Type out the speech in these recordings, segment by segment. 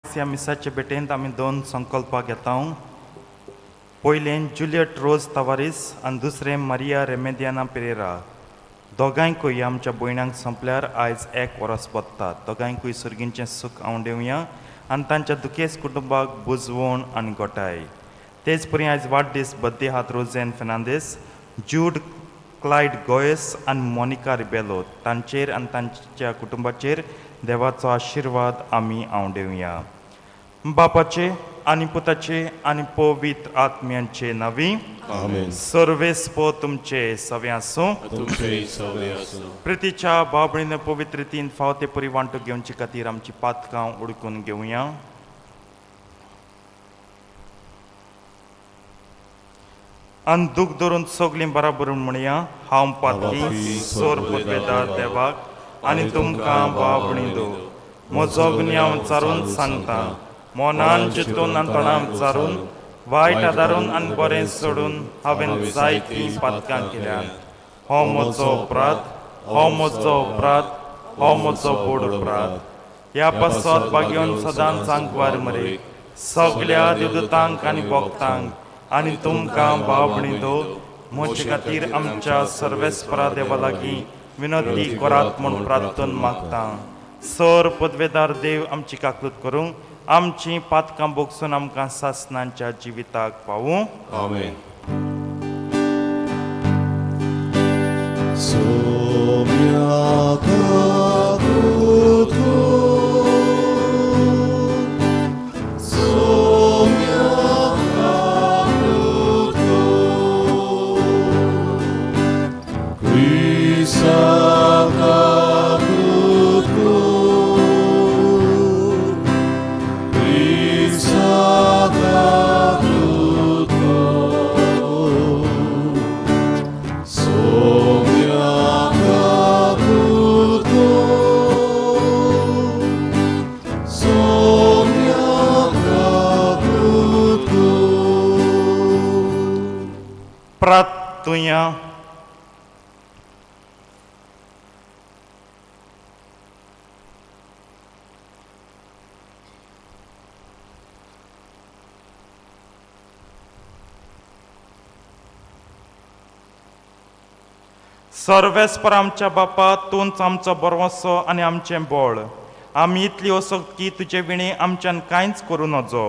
ह्या मिसाचे भेटेंत आमी दोन संकल्पां घेता. पयलें जुलियट रोज तवारीस आनी दुसरें मारिया रेमेदियाना पेरेरा. दोगांयकूय आमच्या भयणांक सोंपल्यार आयज एक वरस बदतात. दोगांयकूय सर्गींचें सूख आंवडेवया आनी तांच्या दुखेस कुटुंबाक बुजवण आनी गोटाय. तेच परी आयज वाडदीस बद्दे हात रोझेन फेर्नांदीस, जूड क्लायड गोयस आनी मोनिका रिबेलो तांचेर आनी तांच्या कुटुंबाचेर देवाचो आशिर्वाद आमी आंवडेवया. बापाचे आनी पुताचे आनी पवित्र आत्म्यांचे नांवी. आमेन. सर्वेस्पो तुमचे सवे आसूं. तुमचे सवे आसूं. प्रितीच्या बाबळीन पवित्र रितीन फाव ते परी वांटो घेवचे खातीर आमची पातकां उडकून घेवया. आनी दूख धरून सगळीं बराबर म्हणया, हांव पातकी सोर पदवेदार देवाक आनी तुमकां बाबणी दो म्हजो गुन्यांव विचारून सांगता. मनान चिंतून आनी तोंडान विचारून, वायट आदारून आनी बरें सोडून हांवें जायतीं पातकां केल्यांत. हो म्हजो अपराध, हो म्हजो अपराध, हो म्हजो बोड अपराध. ह्या पासत बागेवन सदांच आंकवार मरे सगळ्या देवदूतांक आनी भक्तांक आनी तुमकां बाबणी दो म्हजे खातीर आमच्या सर्वेस्परा देवा लागीं विनंती करात म्हूण प्रार्थन मागता. सर पदवेदार देव आमची काकूत करूंक, आमची पातकां बोगसून आमकां सासनांच्या जिविताक पावूं. आमेन. सोम्या काकूत कर, सोम्या काकूत कर, क्रिस्ता काकूत कर, क्रिस्ता काकूत कर, सोम्या काकूत कर, सोम्या काकूत कर. प्रार्थुया. सर्वेस्पर आमच्या बापा, तूंच आमचो बरवसो आनी आमचें बळ. आमी इतली असक्त की तुजे विणे आमच्यान कांयच करूं नजो.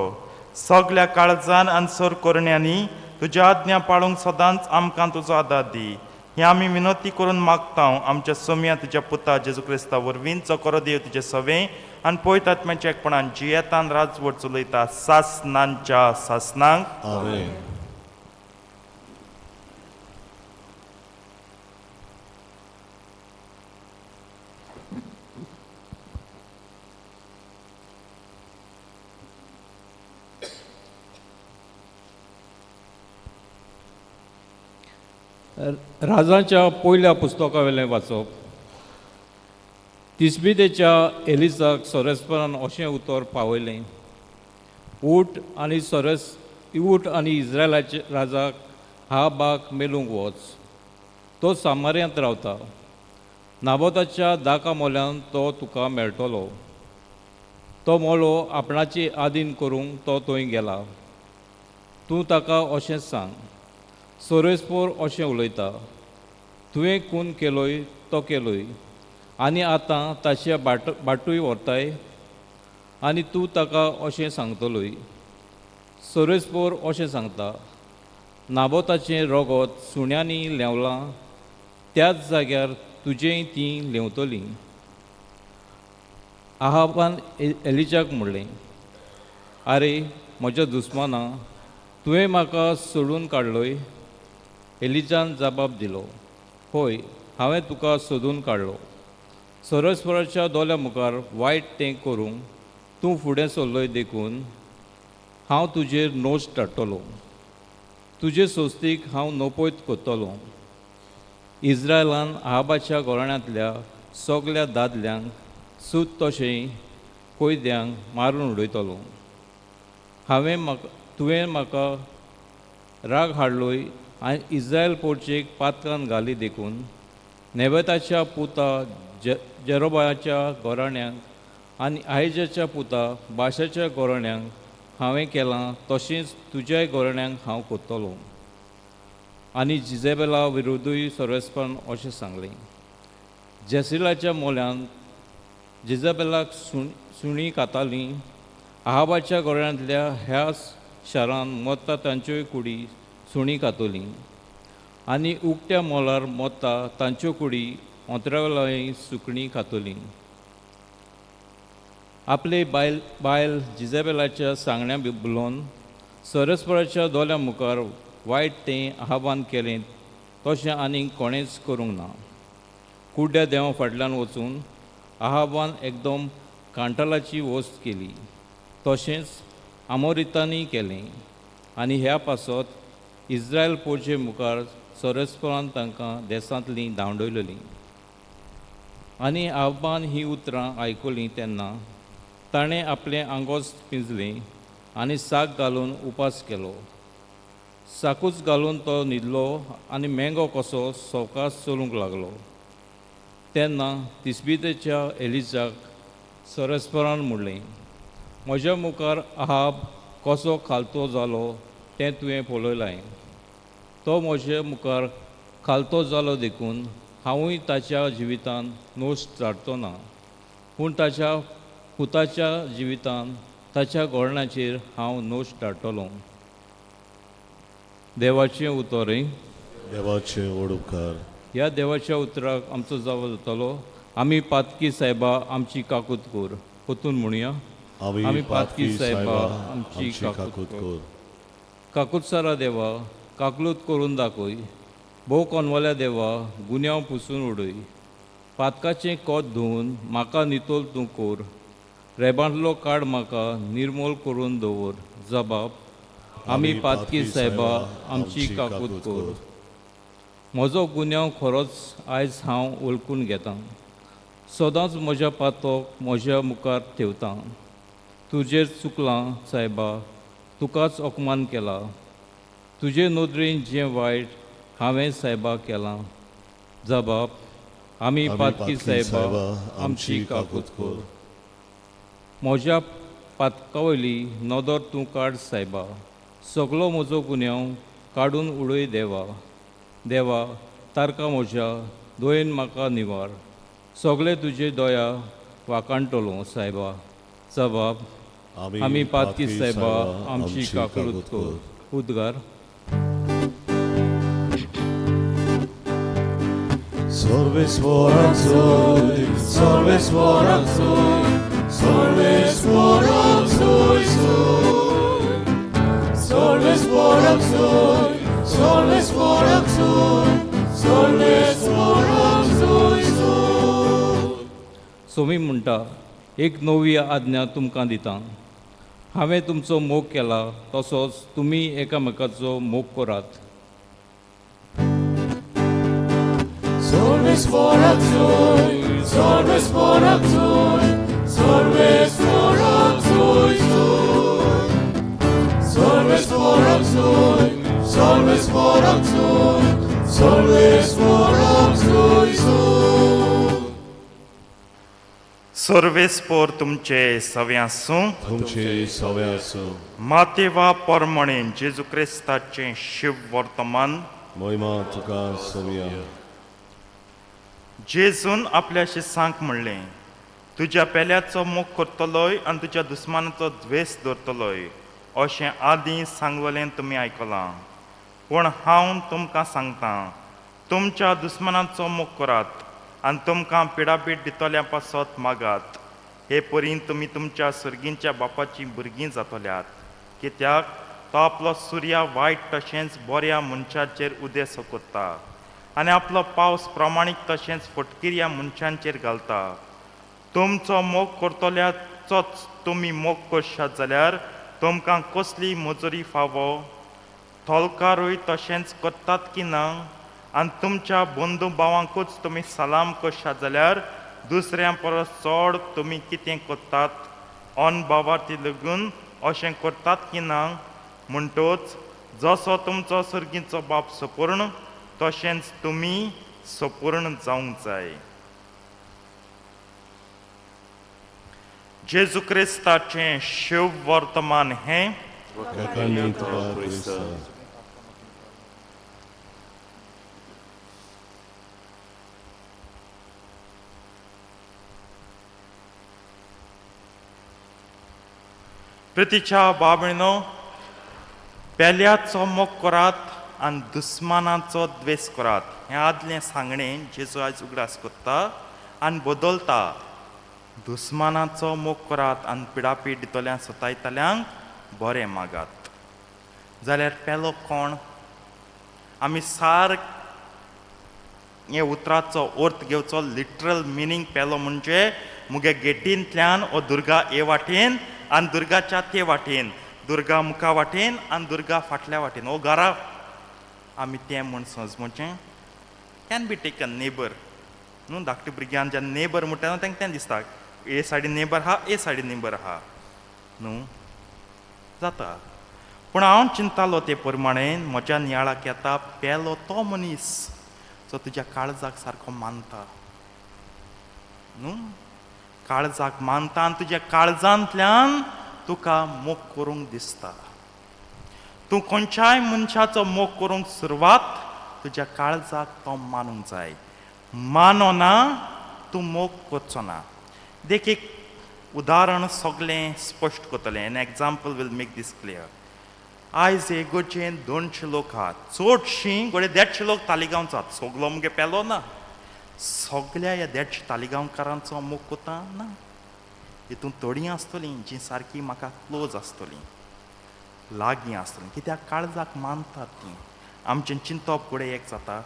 सगल्या काळजान आनी सर करण्यांनी तुज्या आज्ञा पाळूंक सदांच आमकां तुजो आदार दी, हें आमी विनंती करून मागता आमच्या सोम्या तुज्या पुता जेजू क्रिस्ता वरवीं, जो करो देव तुजें सवें आनी पयत आत्म्याच्या एकपणान जियेतान राजवट चलयता सासनांच्या सासनांक. आमेन. राजाच्या पयल्या पुस्तकावेलें वाचप. तिस्बितेच्या एलिजाक सोरेस्परान अशें उतर पावयलें, उठ आनी सोरेस उठ आनी इस्रायलाचे राजाक हाबाक मेलूंक वच. तो सामार्यांत रावता. नाबोताच्या दाका मोल्यान तो तुका मेळटलो. तो मोलो आपणाची आदीन करूंक तो थंय गेला. तूं ताका अशें सांग, सोरेस्पोर अशें उलयता, तुवें खून केलोय तो केलोय आनी आतां ताचे बाट बाटूय व्हरताय. आनी तूं ताका अशें सांगतलोय, सोरेस्पोर अशें सांगता, नाबोताचें रोगोत सुण्यांनी ल्हेंवलां त्याच जाग्यार तुजेंय तीं ल्हेंवतलीं. आहाबान एलिजाक म्हणलें, आरे म्हज्या दुस्माना, तुवें म्हाका सोडून काडलोय? एलिजान जबाब दिलो, होय, हांवें तुका सोदून काडलो. सरस्वराच्या दोळ्या मुखार वायट तें करूंक तूं फुडें सरलोय देखून हांव तुजेर नोश धाडटलो. तुजे सोस्तीक हांव नपयत करतलो. इस्रायलान आहाबाच्या घराण्यांतल्या सगल्या दादल्यांक सूत तशें कोयद्यांक मारून उडयतलो. हांवें म्हाका तुवें म्हाका राग हाडलोय आनी इस्रायल पोडचेक पात्रान घाली देखून नेबेताच्या पुता जे जेरोबाच्या घराण्याक आनी आयजाच्या पुता बाशाच्या गोरण्यांक हांवें केलां तशेंच तुज्याय गोरण्यांक हांव कोत्तलो. आनी जिजेबेला विरुद्धूय सर्वेस्परान अशें सांगलें, जेसिलाच्या मोल्यान जिजेबेलाक सुणीं खातालीं. आहाबाच्या गोरण्यांतल्या ह्या शारान मरता तांच्योय कुडी सुणीं खातलीं आनी उकत्या मोलार मरता तांच्यो कुडी ओंतरावयलीं सुकणीं खातलीं. आपले बायल बायल जिजेबेलाच्या सांगण्या भुलोवन सरस्पराच्या दोळ्यां मुखार वायट तें आव्हान केलें तशें आनीक कोणेंच करूंक ना. कुड्ड्या देवा फाटल्यान वचून आहाबान एकदम कांठालाची वस्त केली, तशेंच आमोरितांनी केलें. आनी ह्या पासत इस्रायल पोरचे मुखार सरस्परान तांकां देसांतलीं धांवडयलेलीं. आनी आव्हान हीं उतरां आयकलीं तेन्ना ताणें आपलें आंगोस्त पिंजलें आनी साक घालून उपास केलो. साकूच घालून तो न्हिदलो आनी मेंगो कसो सवकास चलूंक लागलो. तेन्ना तिस्बितेच्या एलिजाक सरस्परान म्हणलें, म्हज्या मुखार आहाब कसो खालतो जालो तें तुवें पळयलां. तो म्हजे मुखार खालतो जालो देखून हांवूय ताच्या जिवितान नोस्ट धाडचो ना, पूण ताच्या पुताच्या जिवितान ताच्या गोरणाचेर हांव नोस्ट धाडटलो. देवाचें उतरय. देवाचे व्हड उपकार. ह्या देवाच्या उतराक आमचो जावो जातलो. आमी पातकी सायबा आमची काकूत कर. परतून म्हणुया. आमी पातकी सायबा आमची काकूत कर. काकुतसारा देवा काकलूत करून दाखय. भोव कोनवल्या देवा गुन्यांव पुसून उडय. पातकाचें कोत धुवन म्हाका नितोल तूं कोर. रेबांतलो काड म्हाका निर्मोल करून दवर. जबाब, आमी पातकी सायबा आमची काकूत कर. म्हजो गुन्यांव खरोच आयज हांव वळखून घेतां. सदांच म्हज्या पातोक म्हज्या मुखार ठेवतां. तुजेर चुकलां सायबा, तुकाच अपमान केला. तुजे नदरेन जें वायट हांवें सायबा केलां. जबाब, आमी पातकी सायबा आमची काकूत कर. म्हज्या पातका वयली नदर तूं काड सायबा. सगलो म्हजो गुन्यांव काडून उडय देवा. देवा तारका म्हज्या दयेन म्हाका निवार. सगळे तुजे दया वाखाणटलो सायबा. जबाब, आमी पातकी सायबा आमची काकूत कर. उद्गार. सर्वेस्वराचोय सर्वेस्वराचोय सर्वेस्वराचोय सर्वेस्वराचोय सर्वेस्वराचोय सर्वेस्वराचोय. सोमी म्हणटा, एक नवी आज्ञा तुमकां दितां. हांवें तुमचो मोग केला तसोच तुमी एकामेकाचो मोग करात. सर्वेस्वराचोय सर्वेस्वराचोय सर्वेस्वराचोय सर्वेस्वराचोय सर्वेस्वराचोय सर्वेस्वराचोय. सर्वेस्पोर तुमचे सवे आसूं. तुमचे सवे आसूं. मातेवा परमणेन जेजू क्रिस्ताचें शिव वर्तमान. महिमा तुका सोमया. जेजून आपल्या शिसांक म्हणलें, तुज्या पेल्याचो मोग करतलोय आनी तुज्या दुस्मानाचो द्वेस दवरतलोय अशें आदीं सांगलेलें तुमी आयकलां. पूण हांव तुमकां सांगतां, तुमच्या दुस्मानाचो मोग करात आनी तुमकां पिडापीड दितल्या पासत मागात. हे परीन तुमी तुमच्या सर्गींच्या बापाचीं भुरगीं जातल्यात, कित्याक तो आपलो सुर्या वायट तशेंच बऱ्या मनशाचेर उदेसो करता आनी आपलो पावस प्रमाणीक तशेंच फटकिऱ्या मनशांचेर घालता. तुमचो मोग करतल्याचोच तुमी मोग करशात जाल्यार तुमकां कसली मजुरी फावो? थोलकारूय तशेंच करतात की ना? आनी तुमच्या बंधू भावांकूच तुमी सलाम करशात जाल्यार दुसऱ्यां परस चड तुमी कितें करतात? अनभावार्थी लगून अशें करतात की ना? म्हणटच जसो तुमचो सर्गीचो बाप सपूर्ण तशेंच तुमी सपूर्ण जावंक जाय. जेजू क्रिस्ताचें शिव वर्तमान हें. लोकांनी तुका क्रिस्ता. प्रितीच्या बाबणो, पेल्याचो मोग करात आनी दुस्मानाचो द्वेस करात हें आदलें सांगणें जेजू आयज उगडास करता आनी बदलता. दुस्मानाचो मोग करात आनी पिडापीड दितल्यांक सतायतल्यांक बरें मागात. जाल्यार पेलो कोण? आमी सारकें उतराचो अर्थ घेवचो, लिटरल मिनींग. पेलो म्हणजे मुगे गेटींतल्यान ओ दुर्गा ए वाटेन आनी दुर्गाच्या ते वाटेन, दुर्गा मुखा वाटेन आनी दुर्गा फाटल्या वाटेन ओ घरा, आमी तें म्हूण समजचें. Can be taken neighbour न्हू. धाकटे भुरग्यान जेन्ना नेबर म्हणटा न्हू, तांकां तें दिसता, ए सायडीन नेबर आहा, ए सायडीन नेबर आहा न्हू, जाता. पूण हांव चिंतालो ते प्रमाणे म्हज्या नियाळाक येता पेलो तो मनीस जो तुज्या काळजाक सारको मानता न्हू, काळजाक मानता आनी तुज्या काळजांतल्यान तुका मोग करूंक दिसता. तूं खंयच्याय मनशाचो मोग करूंक सुरवात तुज्या काळजाक तो मानूंक जाय. मानना तूं मोग करचो ना. देखीक, उदाहरण सगळें स्पश्ट करतलें. An example will make this clear. आयज इगर्जेन 200 लोक आहात, चडशीं घडये 150 लोक तालिगांवचो आहात. सगलो मुगे पेलो ना. सगल्या ह्या 150 तालिगांवकारांचो मोग कोता ना. हितून थोडीं आसतलीं जीं सारकीं म्हाका क्लोज आसतलीं, लागीं आसतलीं, कित्याक काळजाक मानतात तीं. आमचें चिंतप घडये एक जाता,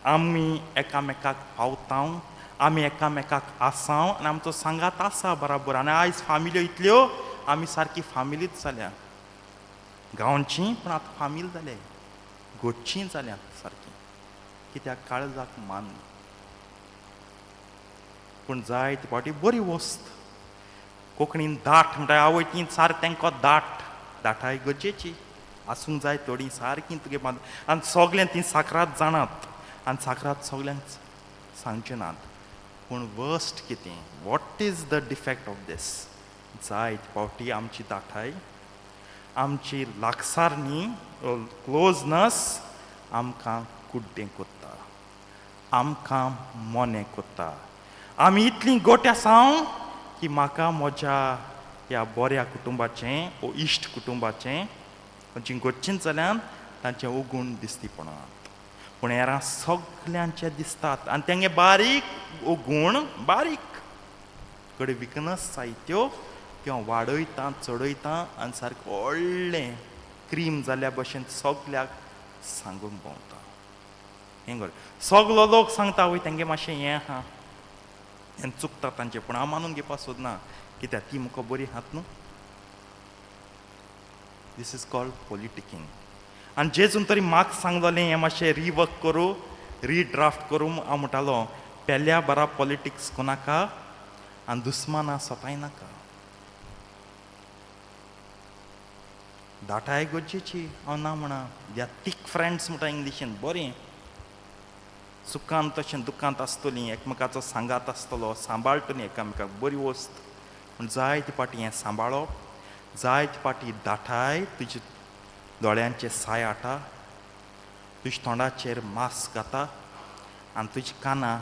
आमी एकामेकाक पावता, आमी एकामेकाक आसाव आनी आमचो सांगात आसा बराबर. आनी आयज फामिल्यो इतल्यो, आमी सारकी फामिलीच जाल्या गांवची, पूण आतां फामील जाले, घोटची जाल्या सारकी, कित्याक काळजाक मान. पूण जायते फावटी बरी वस्त कोंकणीन दाट म्हणटा आवय, ती सारकें तांकां दाट दाटाय गरजेची आसूंक जाय. थोडीं सारकीं तुगे बांद आनी सगळें तीं साकरात जाणात आनी साकरात सगल्यांक सांगचे नात. पूण वर्स्ट कितें? What is the defect of this? जायते फावटी आमची दाटाय, आमची लागसारणी, क्लोजनस आमकां कुड्डें कोत्ता, आमकां मोनें कोत्ता. आमी इतलीं गोट आसाव की म्हाका म्हज्या ह्या बऱ्या कुटुंबाचें ओ इश्ट कुटुंबाचें, जीं गोटचींच जाल्यान तांचें ओगूण दिसती पडनात, पूण हेरां सगल्यांचे दिसतात. आनी तेंगे बारीक ओगूण, बारीक कडे विकनस जायत्यो किंवा वाडयता, चडयता आनी सारकें व्हडलें क्रीम जाल्ल्या भशेन सगल्याक सांगूंक भोंवता. हें कर, सगलो लोक सांगता, वय तेंगे मातशें हें आहा, हें चुकता तांचें, पूण हांव मानून घेवपाक सोदना, कित्याक ती म्हाका बरी आहात न्हू. This is called politicking. आनी जेजून तरी म्हाका सांगलोलें हें मातशें रिवर्क करूं, रिड्राफ्ट करूं. हांव म्हणटालो, पेल्या बरा पॉलिटिक्स कोनाका आनी दुस्माना सताय नाका. दाटाय गरजेची, हांव ना म्हणा. दे are thick friends म्हणटा इंग्लिशीन. बरें, सुखांत तशें दुखांत आसतलीं, एकमेकाचो सांगात आसतलो, सांबाळटलीं एकामेकाक, बरी वस्त. पूण जायते फावटी हें सांबाळप, जायते फावटी दाटाय तुज्या दोळ्यांचे साय हाडटा, तुज्या तोंडाचेर मास्क घाता आनी तुज्या काना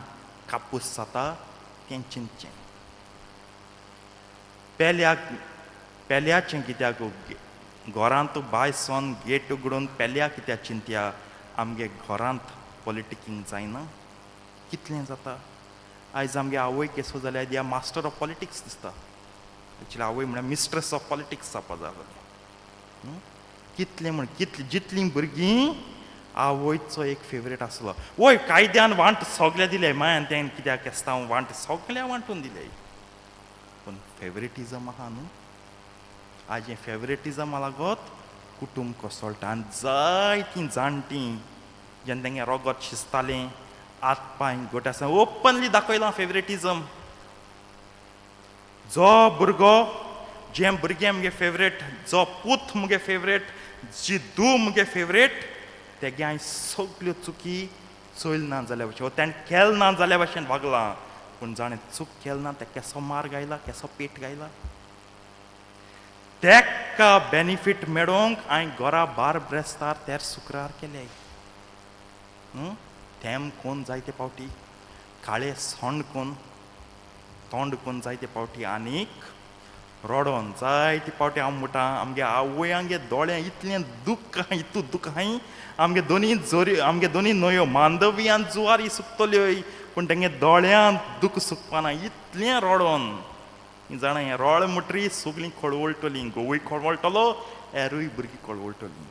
कापूस जाता. तें चिंतचें. पेल्याक पेल्याचें कित्याक घरांत भायर सोन गेट उगडून पेल्या कित्याक चिंतया? आमगे घरांत पॉलिटिकींग जायना कितलें जाता. आयज आमगे आवय केसो जाल्यार they are master of politics दिसता. एक्चुली आवय म्हळ्यार मिस्ट्रस ऑफ पॉलिटिक्स जावपा जाय न्हू. कितलें म्हण कितलीं जितलीं भुरगीं आवयचो एक फेवरेट आसलो. वय, कायद्यान वांट सगळें दिलें मायान, तें कित्याक केस्तांव वांट सगळ्या वांटून दिले, पूण फेवरेटिजम आहा न्हू. आयज हें फेवरेटिजमा लागत कुटूंब कोसळटा. आनी जायतीं जाणटीं जेन्ना तेंगे रोगत शिजतालें, हात पांय गोट आसा, ओपनली दाखयलां फेवरेटिजम. जो भुरगो, जें भुरगें मुगे फेवरेट, जो पूत मुगे फेवरेट, जी धूव मुगे फेवरेट, तेगे हांवें सगल्यो चुकी चोयल ना जाल्या भशेन, तेणें केल ना जाल्या भशेन वागलां. पूण जाणें चूक केल ना ते केसो मार्ग आयला, केसो पेट गायला. तेका बेनिफीट मेळोवंक हांवें घरा बार ब्रेस्तार तेर शुक्रार केले. तेम कोन जायते फावटी काळे सोंड कोन तोंड कोन जायते फावटी आनीक रडोन जायते फावटी हांव म्हणटा आमगे आवय आमगे दोळ्यां इतलें दुख्ख आहा, इतू दुख्ख आहाय आमगे दोनी जोरी आमगे दोनी न्हंयो मांडवी आनी जुवारी सुकतल्यो, पूण तेंगे दोळ्यांत दुख्ख सुकपाना इतलें रडोन. जाणा हें रोळ म्हणटरी सगळीं खळवळटलीं, गोवूय खळवळटलो, एरूय भुरगीं खळवळटलीं.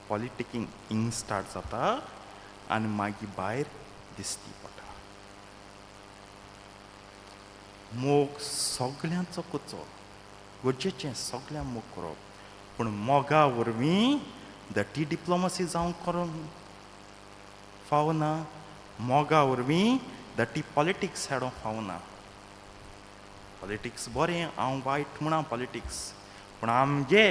पॉलिटिकींग हिंग स्टार्ट जाता आनी मागीर भायर दिसती पडटा. मोग सगल्यांचो करचो, गरजेचें सगळ्यांक मोग करप, पूण मोगा वरवीं डटी डिप्लोमसी जावंक करूंक फावना, मोगा वरवीं डटी पॉलिटिक्स हाडूंक फावना. पॉलिटिक्स बरें, हांव वायट म्हणा पॉलिटिक्स, पूण आमगे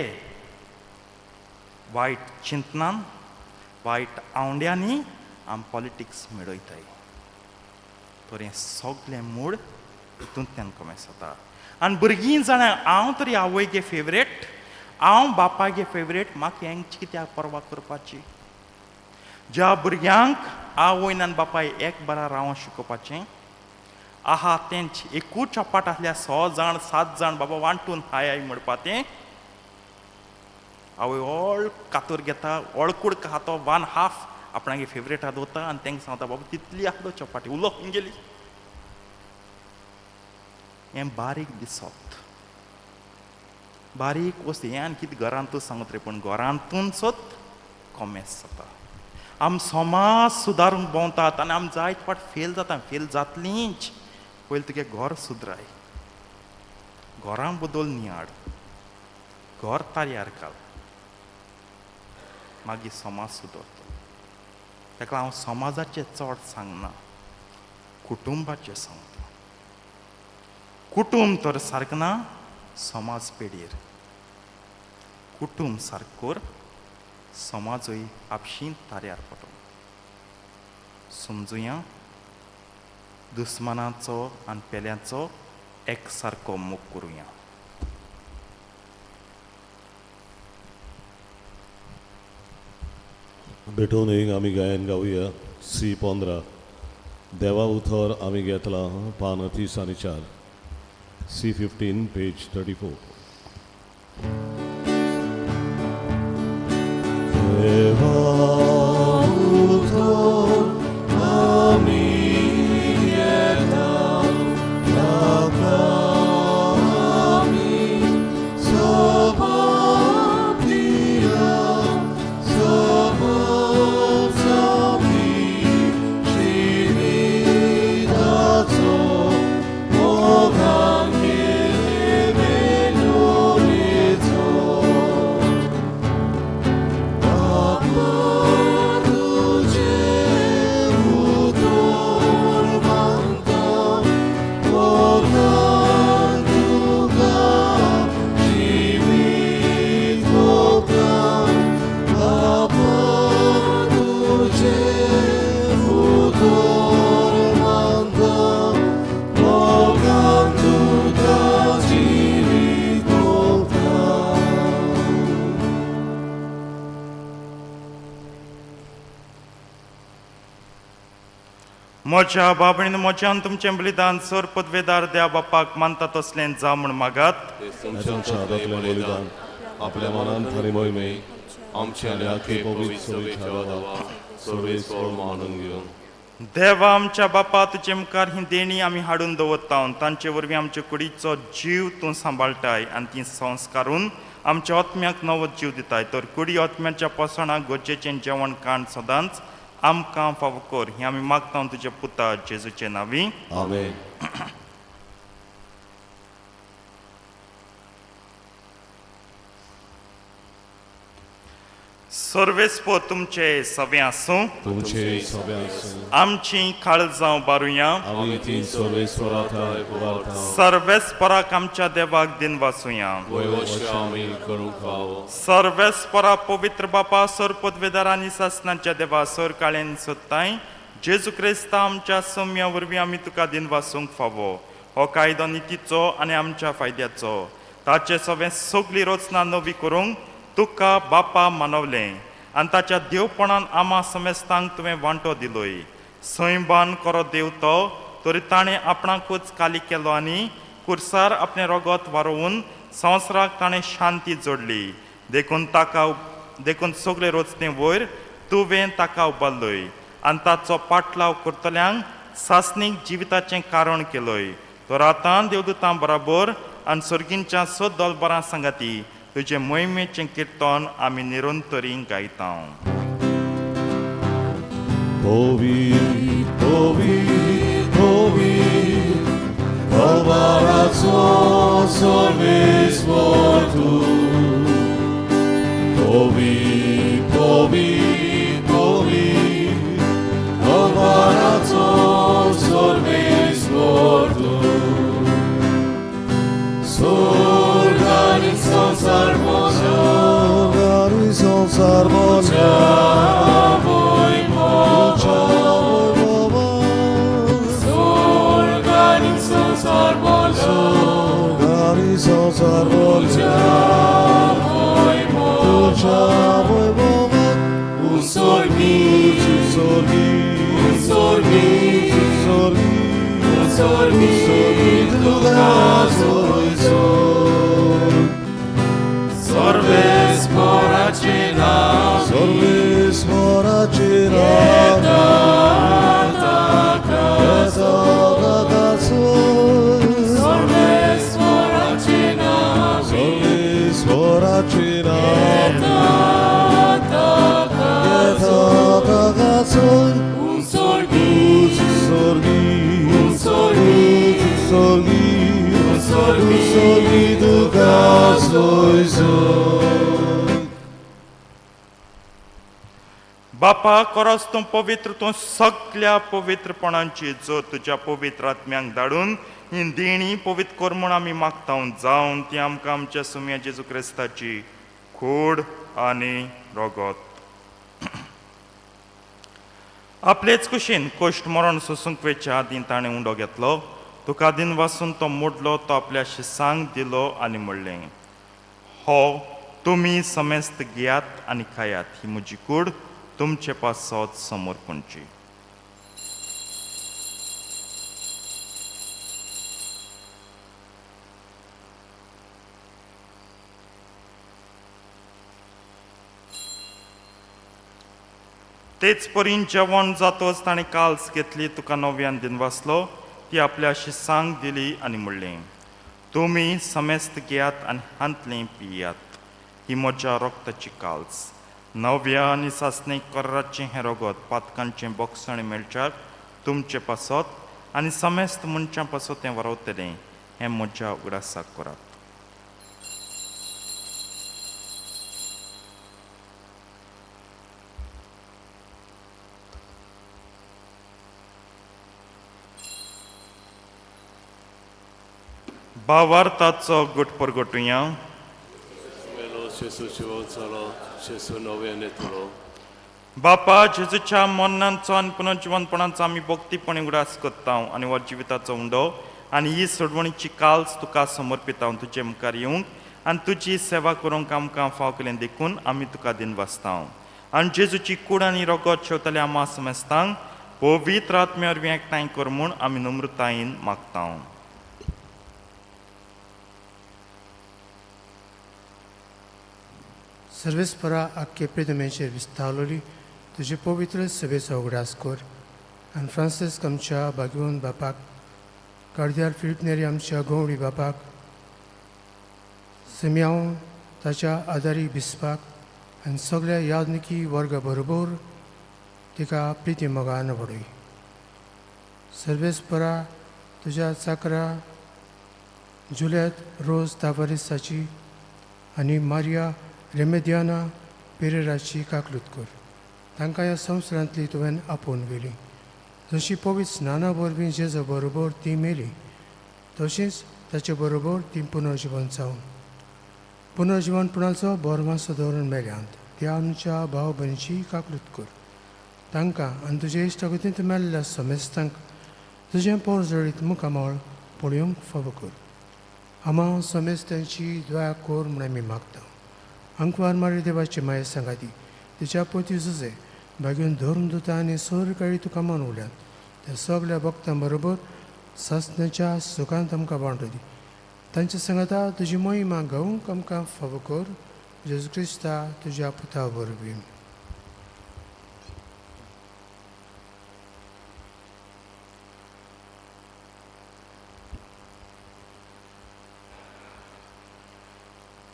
वायट चिंतनान वायट आंवड्यांनी आम पॉलिटिक्स मेळयताय. तर हें सगळें मूळ हितूंतल्यान कमेस जाता. आनी भुरगीं जाणां हांव तरी आवयगे फेवरेट, हांव बापायगे फेवरेट, म्हाका हेंची कित्याक पर्वा करपाची. ज्या भुरग्यांक आवयन आनी बापाय एक बरा रावों शिकोवपाचें आहा, तेंच एकूच चपाट आसल्यार 6 जाण 7 जाण बाबा वांटून हाय हाय म्हणपा तें आवय ऑल कातूर घेता, ऑळकूड आहा तो 1/2 आपणागे फेवरेट आहा दवरता आनी तांकां सांगता बाबा तितली आहा तो चपाटी उलो गेली. हें बारीक दिसत बारीक वस्तू हें आनी कितें घरांतूच सांगत रे, पूण घरांतून सत कॉमेस जाता. आम समाज सुदारूंक भोंवतात आनी आम जायत फाट फेल जाता, फेल जातलींच. पयलीं तुगे घर सुदराय, घरां बदल नियाळ, घर तारयार घाल, मागीर समाज सुदरतलो. ताका हांव समाजाचें चड सांगना, कुटुंबाचें सांगता. कुटुंब तर सारकें ना, समाज पेडयेर. कुटुंब सारकें कर, समाजूय आपशीं ताऱ्यार पडटलो. समजुया दुस्मानाचो आनी पेल्याचो एक सारको मोग करुया. भेटून एक आमी गायन गावया सी 15 देवा उथर आमी घेतला पान 30 आनी 4 सी 15 पेज 34. देवा उथर आमी घेतला ताका आमी सभाप दिया, सभाप जावपी जिविताचो मोगान केले मेलोरेचो. आपण तुझे उतर मानता, मोगान तुका जिवीत ओंपता. आपण तुझे उतर मानता, मोगान तुका जिवीत ओंपता. म्हज्या बाबणीन म्हज्यान तुमचें बलिदान सर पदवेदार द्या बापाक मानता तसलें जावं म्हूण मागात. तुमच्या हातांतलें बलिदान आपल्या मनान थारी मोहिमे आमच्या आनी आखे पवित्र सभेच्या देवा सर्वेस्पर मानून घेवन. देवा आमच्या बापा, तुजे मुखार ही देणी आमी हाडून दवरता, तांचे वरवीं आमचे कुडीचो जीव तूं सांबाळटाय आनी ती संस्कारून आमच्या आत्म्याक नवो जीव दिताय. तर कुडी आत्म्याच्या पोसणाक गरजेचें जेवण काण सदांच आमकां फावो कर, हें आमी मागता तुज्या पुता जेजूचे नांवी. आमेन. सर्वेस्पर तुमचे सवे आसूं. तुमचे सगळे आसूं. आमची काळजां बारुया. आमी ती सर्वेस्परा थाय उबारता. सर्वेस्पराक आमच्या देवाक दिन वासुया. वयवश्य आमी करूंक फावो. सर्वेस्परा पवित्र बापा, सर पदवेदार आनी सासनाच्या देवा, सर काळेन सोदताय जेजू क्रिस्ता आमच्या सम्या वरवीं आमी तुका दिन वासूंक फावो. हो कायदो नितीचो आनी आमच्या फायद्याचो. ताचे सवें सगली रचना नवी करूंक तुका बापा मानवलें आनी ताच्या देवपणान आमा समेस्तांक तुवें वांटो दिलोय. सैंबान करो देव तो तरी ताणें आपणाकूच काली केलो आनी कुर्सार आपलें रगत वारोवन संवसाराक ताणें शांती जोडली. देखून ताका देखून सगळे रचने वयर तुवें ताका उबारलोय आनी ताचो पाटलाव करतल्यांक सासणीक जिविताचें कारण केलोय. तर आतां देवदूतां बराबर आनी सर्गींच्या स दलबरां सांगाती तुजें मोहिमेचें किर्तन आमी निरंतरी गायता. Povi, povi, povi, Alvarazo solvis tu. Povi, povi, povi, Alvarazo solvis tu. Sorgani संसार moja, Sorgani संसार moja, Sorgani संसार moja, Sorgani संसार moja, Usorgi, Usorgi, Usorgi, Usorgi, Usorgi, तुका सोयसोर. सर्वेस्पराचे नांव सर्वेस्पराचे नांव येता सोय. सर्वेस्पराचे नांव सर्वेस्पराचे नांव येता सोय. Usorgi, Usorgi, Usorgi, Usorgi, Usorgi, Usorgi तुका सोयसोर. बापा खरोच तूं पवित्र, तूं सगल्या पवित्रपणांची जो तुज्या पवित्र आत्म्यांक धाडून ही देणी पवित्र कर म्हूण आमी मागता जावन ती आमकां आमच्या सुम्या जेजू क्रिस्ताची कूड आनी रगत. आपलेच कुशीन कोश्ट मरण सोसूंक वेच्या आदीं ताणें उंडो घेतलो, तुका दिन वासून तो मोडलो, तो आपल्या शिसांक दिलो आनी म्हणलें, हो तुमी समेस्त घेयात आनी खायात, ही म्हजी कूड तुमचे पासत समर्पणची. तेच परीन जेवण जातच ताणें काल्स घेतली, तुका नव्यान दिन वाचलो, ती आपल्या शिसांक दिली आनी म्हणलें, तुमी समेस्त घेयात आनी हांतलें पियात, ही म्हज्या रक्ताची काल्स, नव्या आनी सासणे कराचें हें रगत पातकांचें बोगसण मेळच्याक तुमचे पासत आनी समेस्त मनशां पासत तें वरवतलें, हें म्हज्या उगडासाक करात. भावार्थाचो गुट परगटुया. मेलो जेजू जिवन जालो, जेजू नव्यान येतलो. बापा, जेजूच्या मरणाचो आनी पुनर्जिवनपणाचो आमी भक्तीपणी उगडास करता आनी हो जिविताचो उंडो आनी ही सोडवणीची काल्स तुका समर्पिता. तुजे मुखार येवंक आनी तुजी सेवा करूंक आमकां फाव केलें देखून आमी तुका दिन वाचता आनी जेजूची कूड आनी रगत शेवतले आमा समेस्तांक पवित्र आत्म्या वरवीं एकठांय कर म्हूण आमी नम्रतायेन मागता. सर्वेस्परा आख्खे प्रितमेचेर विस्तावलोली तुजे पवित्र सभेचो उगडास कर आनी फ्रांसिस्क आमच्या भाग्यवंत बापाक, कार्दियाल फिलीप नेरी आमच्या गवळी बापाक, सिमयांव ताच्या आदारी बिस्पाक आनी सगळ्या याज्ञिकी वर्गा बरोबर तिका प्रिती मोगान वडय. सर्वेस्परा तुज्या चाकरा जुलियत रोज तावरिसाची आनी मारिया रेमेदियाना पेरेराची काकलूत कर. तांकां ह्या संवसारांतली तुवें आपोवन व्हेली. जशी पवित्र स्नाना वरवीं जेजा बरोबर ती मेली, तशींच ताचे बरोबर ती पुनर्जिवन जावन पुनर्जिवनपणाचो बोरमासो दवरून मेल्यांत त्या आमच्या भाव भयणीची काकलूत कर. तांकां आनी तुजे इश्टागतींत मेल्ल्या समेस्तांक तुजें पोरजळीत मुखामळ पळोवंक फावो कर. आमा समेस्तांची दया कर म्हूण आमी मागता. आंकवार मारी देवाची माया सांगाती तिच्या पोती जुजे बागेवन धर्म दुता आनी सरकाळी तुका मानवल्यात त्या सगल्या भक्तां बरोबर सासण्याच्या सुखांत आमकां वांटो दी. तांच्या सांगाता तुजी महिमा गावंक आमकां फावो कर. जेजू क्रिस्ता तुज्या पुता वरवीं.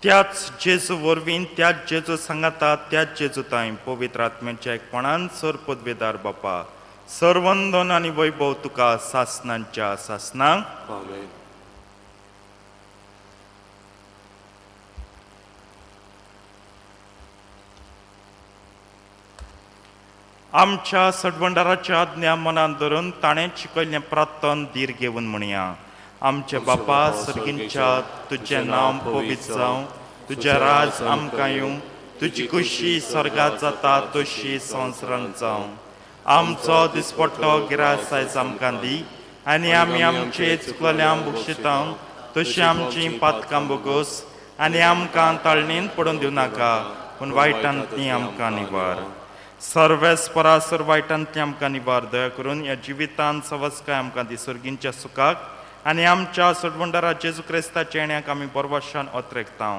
त्याच जेजू वरवीं, त्याच जेजू सांगाता, त्याच जेजू तांय पवित्र आत्म्याच्या एकपणान सर पदवेदार बापा, सर्वंदन आनी वैभव तुका सासनांच्या सासनांक. आमेन. आमच्या सडवंडाराच्या आज्ञा मनान धरून ताणें शिकयल्लें प्रार्थन धीर घेवन म्हणया. आमचे बापा सर्गींच्या, तुजें नांव पवित्र जावं, तुजें राज आमकां येवं, तुजी खुशी स्वर्गात जाता तशी संवसारांत जावं. आमचो दिसपट्टो गिरास आयज आमकां दी आनी आमी आमचे चुकलेल्या बक्षितां तशी आमची पातकां बोगोस आनी आमकां ताळणेन पडून दिवं नाका, पूण वायटांतली आमकां निवार. सर्वेस परासर वायटांतली आमकां निवार. दया करून ह्या जिवितान सवस्काय आमकां दी सर्गींच्या सुखाक आनी आमच्या सोडवंडारा जेजू क्रिस्ताच्या येण्याक आमी बरवाशान अत्रेकता.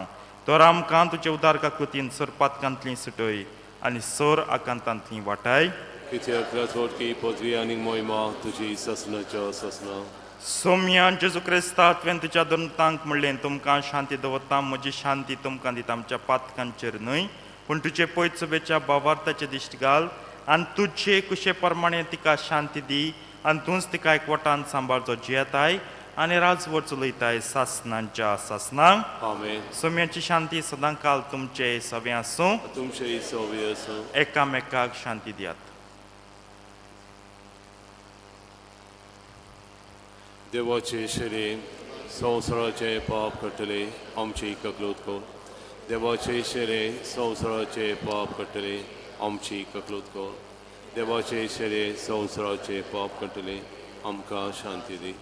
तर आमकां तुजे उदार काकृतीन सर पातकांतली सुटय आनी सर आकांतांतली वाटाय. कित्याक राजवटकी पदवी आनी मोहिमा तुजी ससनाच्या ससना. सोम्या जेजू क्रिस्ता, तुवें तुज्या दंतांक म्हणलें, तुमकां शांती दवरता, म्हजी शांती तुमकां दिता. आमच्या पातकांचेर न्हय पूण तुजे पयचुबेच्या भावार्थाचे दिश्ट घाल आनी तुजे कुशे प्रमाणे तिका शांती दी आनी तूंच तिका एकवटान सांबाळचो जियेताय आनी राजवट चलयताय सासनांच्या सासनांक. आमेन. सोम्याची शांती सदां काल तुमचे सवे आसूं. तुमचे सवे आसूं. एकामेकाक शांती दियात. देवाचे शरीर संवसाराचे पाप करतले आमची ककलूत कर. देवाचे शरीर संवसाराचे पाप करतले आमची ककलूत कर. देवाचे शरीर संवसाराचे पाप करतले आमकां शांती दी.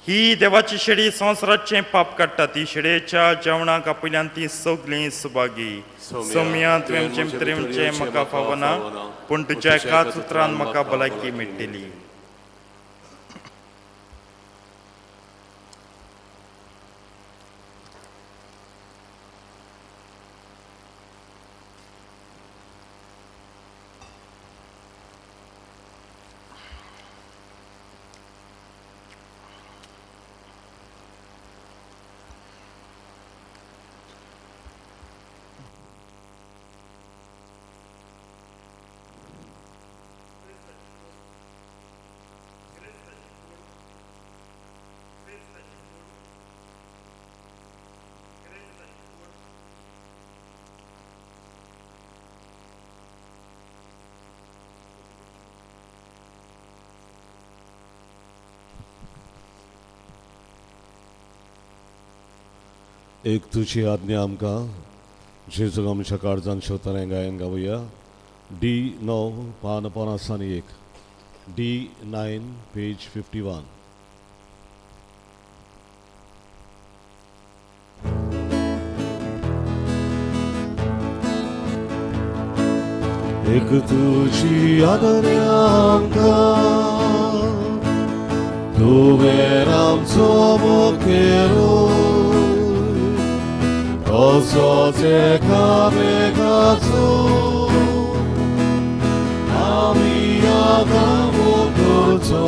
ही देवाची शेडी संवसाराचें पाप काडटा. ती शेडयेच्या जेवणाक आपल्यान ती सगलीं सुभागी. सोम्या, तुवें आमचें भितर येवचें म्हाका फावना, पूण तुज्या एकाच उतरान म्हाका भलायकी मेळटली. एक तुजी आज्ञा आमकां जेजूक आमच्या काळजान शोधताना गायन गावया. डी 9 पान 51, डी 9 पेज 51. एक तुजी आज्ञा आमकां, तुवें आमचो मुखेलो, तसोच एकामेकाचो आमी आदामो करचो.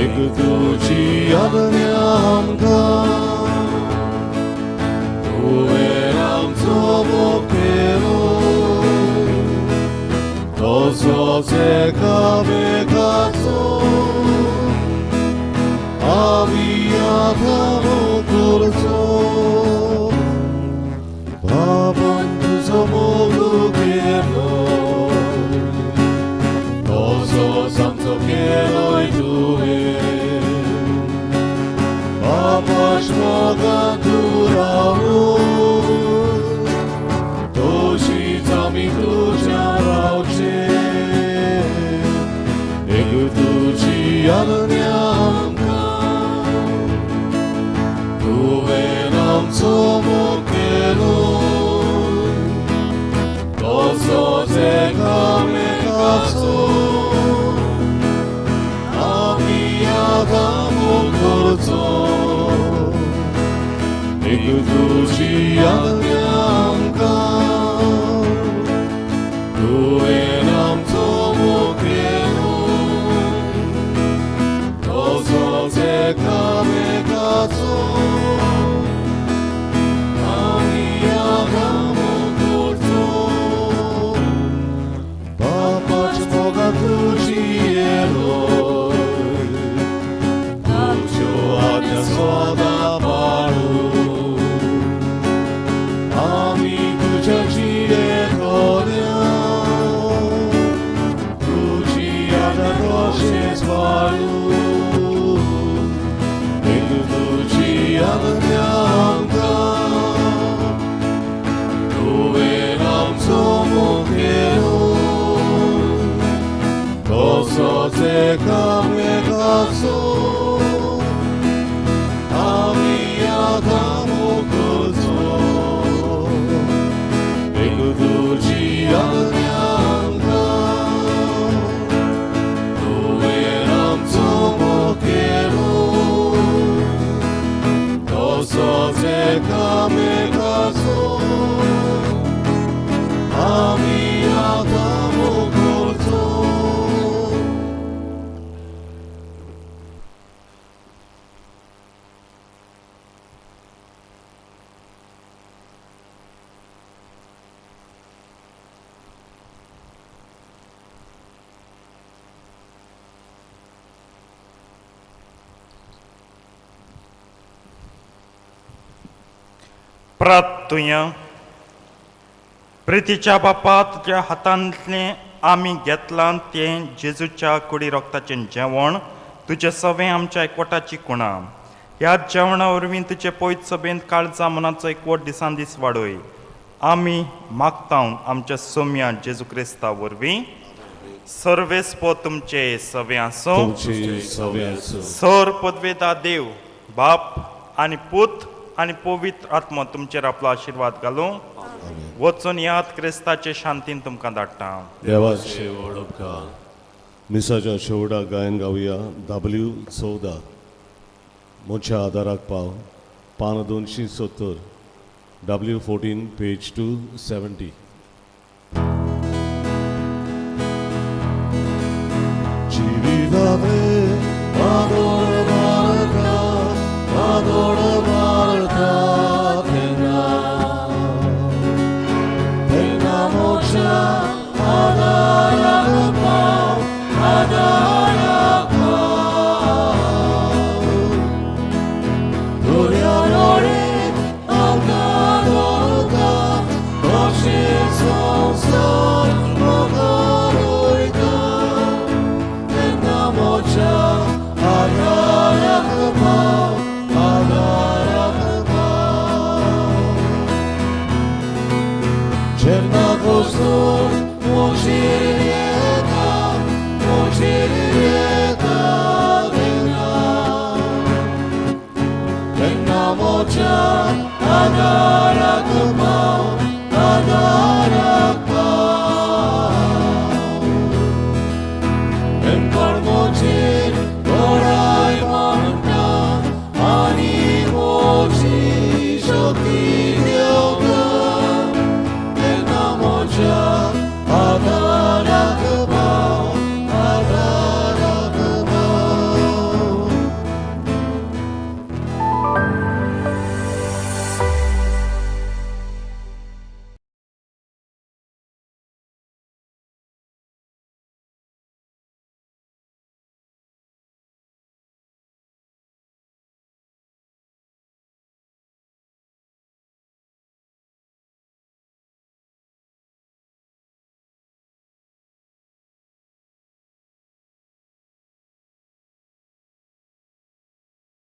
एक तुजी आज्ञा आमकां, तुवें आमचो मुखेलो, तसोच एकामेकाचो आमी आदामो करचो. पापाच मोगान तूं रावून तशीच आमी तुज्या रावचे एक तुजी आज्ञा आमकां तुवें आमचो मोग केलो तसोच एकामेकाचो आमी आतां मोग करचो एक तुजी आज्ञा आमकां तुवें आमचो मोग केलो तसोच एकामेकाचो आमी आतां मोग करचो पापाच मोगा तुजी येलोय तुज्यो आज्ञा सदां पाळू आमी तुज्या जियेतल्या तुजी आज्ञा तशेंच पाळू एक तुजी आज्ञा आमकां तुवें आमचो मोग केलो तसोच एकामेकाचो आमी आतां मोग करचो एक तुजी आज्ञा आमकां तुवें आमचो मोग केलो तसोच एकामेकाचो आमी आतां मोग करचो प्रार्थुया प्रितीच्या बापा तुज्या हातांतलें आमी घेतलां तें जेजूच्या कुडी रोगताचें जेवण तुजें सवें आमच्या एकवटाची कुणां ह्या जेवणा वरवीं तुजे पयत सभेंत काळजा मनाचो एकवट दिसान दीस वाडय आमी मागता आमच्या सोम्या जेजू क्रिस्ता वरवीं सर्वेस्पो तुमचे सवें आसूं तुमचे सवे आसूं सर पदवेदा देव बाप आनी पूत आनी पवित्र आत्मो तुमचेर आपलो आशिर्वाद घालूं वचून याद क्रिस्ताचे शांतीन तुमकां धाडटा देवाचे व्हड उपकार मिसाच्या शेवटाक गायन गावया डब्ल्यू 14 म्हज्या आदाराक पाव पान 270 डब्ल्यू 14 पेज 270. जिवितांतले वादोळ मारता वादोळ मारता तेन्ना तेन्ना मोक्षा आदाराक पाव आदाराक पाव तुज्या दोळे आमकां दवरता तशें संवसार मुखार वयता तेन्ना म्हज्या आदाराक पाव आदाराक पाव जेन्ना कोसळून म्हजेर येता म्हजेर येता तेन्ना तेन्ना म्हज्या आदाराक